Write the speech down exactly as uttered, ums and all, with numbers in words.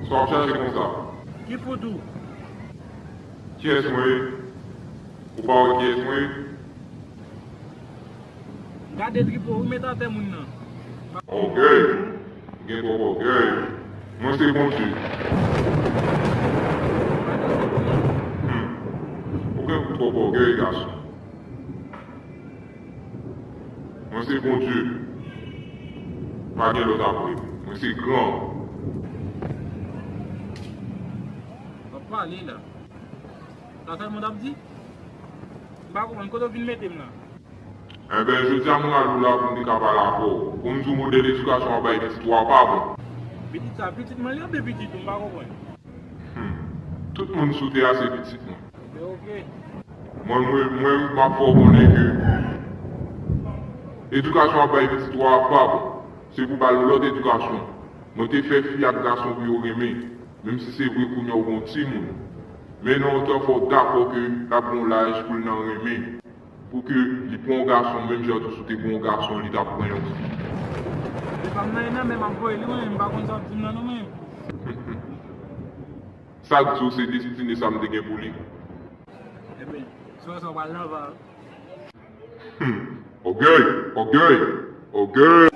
Sa w ap chache konsa? Ki fout ou? Kiyès mwen ye? Ou pa wè kiyès mwen ye? Gade tripo ou met atè moun nan. Ògèy! Ou gen twòp ògèy. Mwen se Bondye. Hmm. Ou gen twòp ògèy, gason. Mwen se Bondye. Pa gen lòt apre m. Mwen se gran. W ap pale la. Sa sèlman w ap di? M pa konprann kote w vin mete m la. Enben, jodi a mwen al ou la pou m te ka pale avè w. Pou m di w modèl edikasyon w ap bay pitit ou a pa bon. Pitit sa, pitit mwen li oubyen pitit ou? M pa konprann. Hmm. Tout moun sou tè a se pitit mwen. Oke, oke. Mwen, mwen, mwen, m ap fè w konnen ke edikasyon w ap bay pitit ou a pa bon. Se pou ba l lòt edikasyon. Mwen te fè fi ak gason pou yo renmen. Menm si se vre kounye a w gen yon timoun. Men nan yon tan fò w dakò ke l ap gen yon laj pou l nan renmen. Pou ke li pran yon gason menm jan tou si w te gen yon gason li t ap pran yon fi. Se pa m nan, nan men m ap voye li, mwen, m pa konn sa w ap di m nan non, mwen. Sa k di w se destine sa m te gen pou li? Ebyen, se sa w pral nan va. Hmm. Ògèy, ògèy, ògèy.